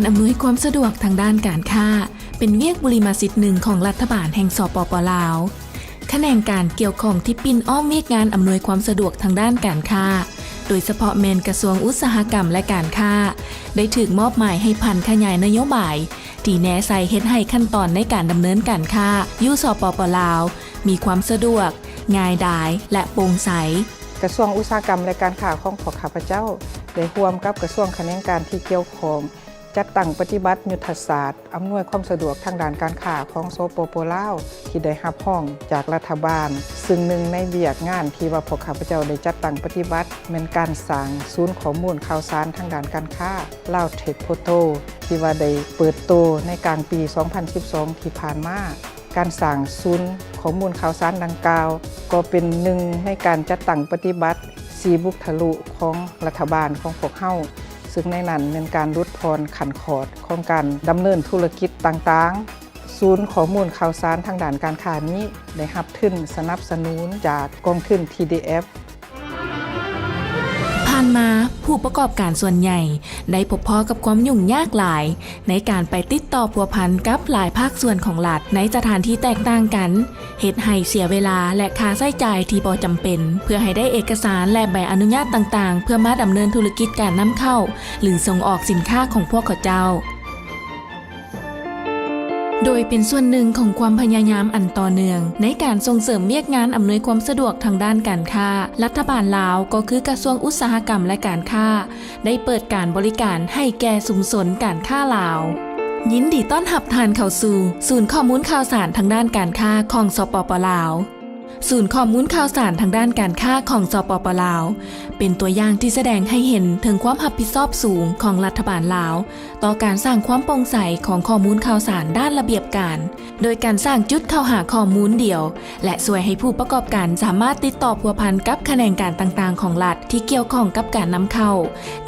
ອຳນວຍຄວາມສະດວກທາງດ້ານການຄ້າ ເປັນວຽກບຸລິມະສິດໜຶ່ງຂອງລັດຖະບານແຫ່ງ ສປປ ລາວ. ຂະແໜງການກ່ຽວຂ້ອງທີ່ປິ່ນອ້ອມວຽກງານອຳນວຍຄວາມສະດວກທາງດ້ານການຄ້າ, ໂດຍສະເພາະແມ່ນກະຊວງອຸດສາຫະກຳ ແລະ ການຄ້າ ໄດ້ຖືກມອບໝາຍໃຫ້ຜັນຂະຫຍາຍນະໂຍບາຍ ທີ່ແນໃສ່ເຮັດໃຫ້ຂັ້ນຕອນໃນການດຳເນີນການຄ້າຢູ່ ສປປ ລາວ ມີຄວາມສະດວກ, ງ່າຍດາຍ ແລະ ໂປ່ງໃສ. ກະຊວງອຸດສາຫະກຳ ແລະ ການຄ້າຂອງພວກຂ້າພະເຈົ້າ ໄດ້ຮ່ວມກັບກະຊວງຂະແໜງການທີ່ກ່ຽວຂ້ອງ ຈັດຕັ້ງປະຕິບັດຍຸດທະສາດອຳນວຍຄວາມສະດວກທາງດ້ານການຄ້າຂອງ ສປປ ລາວ ທີ່ໄດ້ຮັບຮອງຈາກລັດຖະບານ, ຊຶ່ງໜຶ່ງໃນວຽກງານທີ່ວ່າພວກຂ້າພະເຈົ້າໄດ້ຈັດຕັ້ງປະຕິບັດ ແມ່ນການສ້າງສູນຂໍ້ມູນຂ່າວສານທາງດ້ານການຄ້າ Lao Trade Portal ທີ່ວ່າໄດ້ເປີດໂຕໃນກາງປີສອງພັນສິບສອງທີ່ຜ່ານມາ. ການສ້າງສູນຂໍ້ມູນຂ່າວສານດັ່ງກ່າວ ກໍເປັນໜຶ່ງໃນການຈັດຕັ້ງປະຕິບັດສີ່ບຸກທະລຸຂອງລັດຖະບານຂອງພວກເຮົາ, ຊຶ່ງໃນນັ້ນແມ່ນການຫຼຸດຜ່ອນຂັ້ນຂອດຂອງການດຳເນີນທຸລະກິດຕ່າງໆ. ສູນຂໍ້ມູນຂ່າວສານທາງດ້ານການຄ້ານີ້ ໄດ້ຮັບທຶນສະໜັບສະໜູນຈາກກອງທຶນ ທີ ດີ ເອັຟ. ຜ່ານມາ, ຜູ້ປະກອບການສ່ວນໃຫຍ່ໄດ້ພົບພໍ້ກັບຄວາມຫຍຸ້ງຍາກຫຼາຍ ໃນການໄປຕິດຕໍ່ພົວພັນກັບຫຼາຍພາກສ່ວນຂອງລັດໃນສະຖານທີ່ແຕກຕ່າງກັນ, ເຮັດໃຫ້ເສຍເວລາ ແລະ ຄ່າໃຊ້ຈ່າຍທີ່ບໍ່ຈຳເປັນ ເພື່ອໃຫ້ໄດ້ເອກະສານ ແລະ ໃບອະນຸຍາດຕ່າງໆ ເພື່ອມາດຳເນີນທຸລະກິດການນຳເຂົ້າ ຫຼື ສົ່ງອອກສິນຄ້າຂອງພວກເຂົາເຈົ້າ. ໂດຍເປັນສ່ວນໜຶ່ງຂອງຄວາມພະຍາຍາມອັນຕໍ່ເນື່ອງໃນການສົ່ງເສີມວຽກງານອຳນວຍຄວາມສະດວກທາງດ້ານການຄ້າ, ລັດຖະບານລາວ ກໍຄືກະຊວງອຸດສາຫະກຳ ແລະ ການຄ້າ ໄດ້ເປີດການບໍລິການໃຫ້ແກ່ຊຸມຊົນການຄ້າລາວ. ຍິນດີຕ້ອນຮັບທ່ານເຂົ້າສູ່ສູນຂໍ້ມູນຂ່າວສານທາງດ້ານການຄ້າຂອງ ສປປ ລາວ. ສູນຂໍ້ມູນຂ່າວສານທາງດ້ານການຄ້າຂອງ ສປປ ລາວ ເປັນຕົວຢ່າງທີ່ສະແດງໃຫ້ເຫັນເຖິງຄວາມຮັບຜິດຊອບສູງຂອງລັດຖະບານລາວ ຕໍ່ການສ້າງຄວາມໂປ່ງໃສຂອງຂໍ້ມູນຂ່າວສານດ້ານລະບຽບການ, ໂດຍການສ້າງຈຸດເຂົ້າຫາຂໍ້ມູນດຽວ ແລະ ຊ່ວຍໃຫ້ຜູ້ປະກອບການສາມາດຕິດຕໍ່ພົວພັນກັບຂະແໜງການຕ່າງໆຂອງລັດທີ່ກ່ຽວຂ້ອງກັບການນຳເຂົ້າ,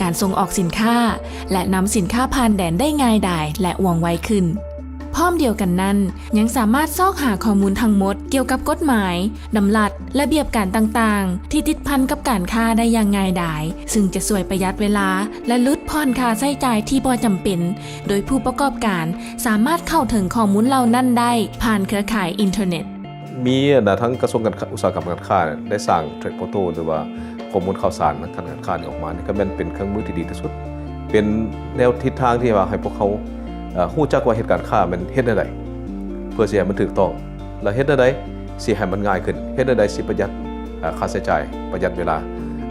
ການສົ່ງອອກສິນຄ້າ ແລະ ນຳສິນຄ້າຜ່ານແດນໄດ້ງ່າຍດາຍ ແລະ ວ່ອງໄວຂຶ້ນ. ພ້ອມດຽວກັນນັ້ນ, ຍັງສາມາດຊອກຫາຂໍ້ມູນທັງໝົດກ່ຽວກັບກົດໝາຍ, ດຳລັດ, ລະບຽບການຕ່າງໆ ທີ່ຕິດພັນກັບການຄ້າໄດ້ຢ່າງງ່າຍດາຍ, ຊຶ່ງຈະຊ່ວຍປະຢັດເວລາ ແລະ ຫຼຸດຜ່ອນຄ່າໃຊ້ຈ່າຍທີ່ບໍ່ຈຳເປັນ, ໂດຍຜູ້ປະກອບການສາມາດເຂົ້າເຖິງຂໍ້ມູນເຫຼົ່ານັ້ນໄດ້ຜ່ານເຄືອຂ່າຍອິນເຕີເນັດ. ມີນະ ທາງກະຊວງການ ອຸດສາຫະກຳການຄ້າໄດ້ສ້າງ Trade Portal ຫຼືວ່າຂໍ້ມູນຂ່າວສານທາງການຄ້ານີ້ອອກມານີ້ ກໍແມ່ນເປັນເຄື່ອງມືທີ່ດີທີ່ສຸດ, ເປັນແນວທິດທາງທີ່ວ່າໃຫ້ພວກເຮົາ ເອີ ຮູ້ຈັກວ່າເຮັດການຄ້າແມ່ນເຮັດແນວໃດ ເພື່ອຊິໃຫ້ມັນຖືກຕ້ອງ ແລະ ເຮັດແນວໃດຊິໃຫ້ມັນງ່າຍຂຶ້ນ, ເຮັດແນວໃດຊິປະຢັດ ເອີ ຄ່າໃຊ້ຈ່າຍ, ປະຢັດເວລາ.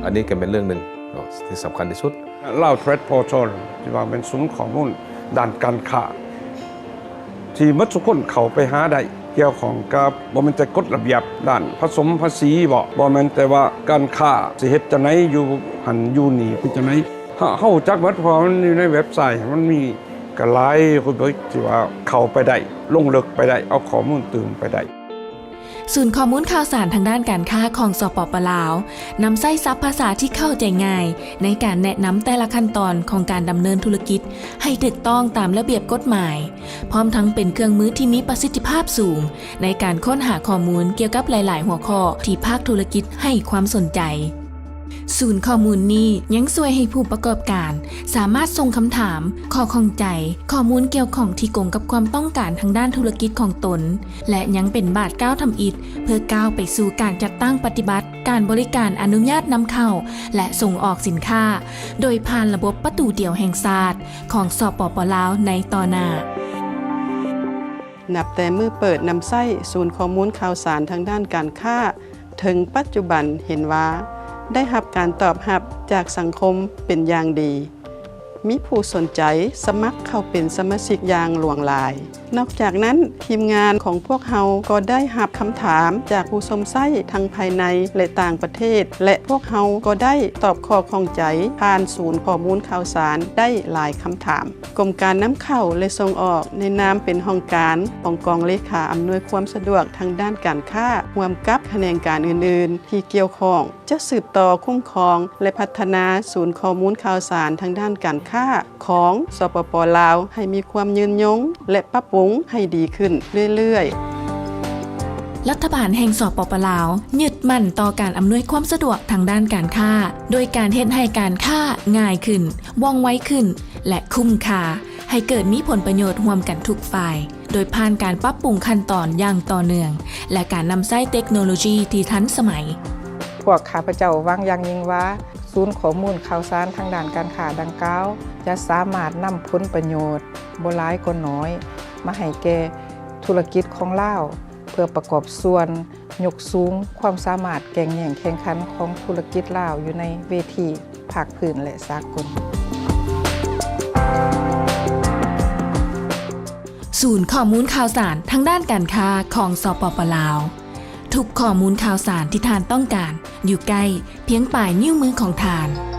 ອັນນີ້ກໍແມ່ນເລື່ອງໜຶ່ງເນາະ ທີ່ສຳຄັນທີ່ສຸດ. Lao Trade Portal ທີ່ວ່າແມ່ນສູນຂໍ້ມູນດ້ານການຄ້າ ທີ່ໝົດທຸກຄົນເຂົ້າໄປຫາໄດ້ ກ່ຽວຂ້ອງກັບ ບໍ່ແມ່ນແຕ່ກົດລະບຽບດ້ານພາສີບໍ, ບໍ່ແມ່ນແຕ່ວ່າການຄ້າຊິເຮັດຈັ່ງໃດ ຢູ່ຫັ້ນຢູ່ນີ້ເປັນຈັ່ງໃດ ເຮົາ ເຮົາຮູ້ຈັກໝົດ ເພາະວ່າມັນຢູ່ໃນເວັບໄຊ ມັນມີກໍຫຼາຍ ທີ່ວ່າເຂົ້າໄປໄດ້ ລົງເລິກໄປໄດ້ ເອົາຂໍ້ມູນຕື່ມໄປໄດ້. ສູນຂໍ້ມູນຂ່າວສານທາງດ້ານການຄ້າຂອງ ສປປ ລາວ ນຳໃຊ້ສັບພາສາທີ່ເຂົ້າໃຈງ່າຍ ໃນການແນະນຳແຕ່ລະຂັ້ນຕອນຂອງການດຳເນີນທຸລະກິດໃຫ້ຖືກຕ້ອງຕາມລະບຽບກົດໝາຍ, ພ້ອມທັງເປັນເຄື່ອງມືທີ່ມີປະສິດທິພາບສູງ ໃນການຄົ້ນຫາຂໍ້ມູນກ່ຽວກັບຫຼາຍໆຫົວຂໍ້ທີ່ພາກທຸລະກິດໃຫ້ຄວາມສົນໃຈ. ສູນຂໍ້ມູນນີ້ຍັງຊ່ວຍໃຫ້ຜູ້ປະກອບການສາມາດສົ່ງຄຳຖາມ, ຂໍ້ຂ້ອງໃຈ, ຂໍ້ມູນກ່ຽວຂ້ອງທີ່ກົງກັບຄວາມຕ້ອງການທາງດ້ານທຸລະກິດຂອງຕົນ ແລະ ຍັງເປັນບາດກ້າວທຳອິດ ເພື່ອກ້າວໄປສູ່ການຈັດຕັ້ງປະຕິບັດການບໍລິການອະນຸຍາດນຳເຂົ້າ ແລະ ສົ່ງອອກສິນຄ້າ ໂດຍຜ່ານລະບົບປະຕູດຽວແຫ່ງຊາດຂອງ ສປປ ລາວ ໃນຕໍ່ໜ້າ. ນັບແຕ່ມື້ເປີດນຳໃຊ້ສູນຂໍ້ມູນຂ່າວສານທາງດ້ານການຄ້າ ເຖິງປັດຈຸບັນເຫັນວ່າໄດ້ຮັບການຕອບຮັບຈາກສັງຄົມເປັນຢ່າງດີ, ມີຜູ້ສົນໃຈສະໝັກເຂົ້າເປັນສະມາຊິກຢ່າງຫຼວງຫຼາຍ. ນອກຈາກນັ້ນ, ທີມງານຂອງພວກເຮົາກໍໄດ້ຮັບຄຳຖາມຈາກຜູ້ຊົມໃຊ້ທັງພາຍໃນ ແລະ ຕ່າງປະເທດ ແລະ ພວກເຮົາກໍໄດ້ຕອບຂໍ້ຂ້ອງໃຈຜ່ານສູນຂໍ້ມູນຂ່າວສານໄດ້ຫຼາຍຄຳຖາມ. ກົມການນຳເຂົ້າ ແລະ ສົ່ງອອກ ໃນນາມເປັນຫ້ອງການຂອງກອງເລຂາອຳນວຍຄວາມສະດວກທາງດ້ານການຄ້າ ຮ່ວມກັບຂະແໜງການອື່ນໆທີ່ກ່ຽວຂ້ອງ ຈະສືບຕໍ່ຄຸ້ມຄອງ ແລະ ພັດທະນາສູນຂໍ້ມູນຂ່າວສານທາງດ້ານການຄ້າຂອງ ສປປ ລາວ ໃຫ້ມີຄວາມຍືນຍົງ ແລະ ປັບປຸງໃຫ້ດີຂຶ້ນເລື້ອຍໆ. ລັດຖະບານແຫ່ງ ສປປ ລາວ ຍຶດໝັ້ນຕໍ່ການອຳນວຍຄວາມສະດວກທາງດ້ານການຄ້າ ໂດຍການເຮັດໃຫ້ການຄ້າງ່າຍຂຶ້ນ, ວ່ອງໄວຂຶ້ນ ແລະ ຄຸ້ມຄ່າ ໃຫ້ເກີດມີຜົນປະໂຫຍດຮ່ວມກັນທຸກຝ່າຍ ໂດຍຜ່ານການປັບປຸງຂັ້ນຕອນຢ່າງຕໍ່ເນື່ອງ ແລະ ການນຳໃຊ້ເຕັກໂນໂລຢີທີ່ທັນສະໄໝ. ພວກຂ້າພະເຈົ້າຫວັງຢ່າງຍິ່ງວ່າ ສູນຂໍ້ມູນຂ່າວສານທາງດ້ານການຄ້າດັ່ງກ່າວ ຈະສາມາດນຳຜົນປະໂຫຍດບໍ່ຫຼາຍກໍໜ້ອຍ ມາໃຫ້ແກ່ທຸລະກິດຂອງລາວ ເພື່ອປະກອບສ່ວນຍົກສູງຄວາມສາມາດແກ່ງແຍ່ງແຂ່ງຂັນຂອງທຸລະກິດລາວຢູ່ໃນເວທີພາກພື້ນ ແລະ ສາກົນ. ສູນຂໍ້ມູນຂ່າວສານທາງດ້ານການຄ້າຂອງ ສປປ ລາວ. ທຸກຂໍ້ມູນຂ່າວສານທີ່ທ່ານຕ້ອງການ ຢູ່ໃກ້ພຽງປາຍນິ້ວມືຂອງທ່ານ.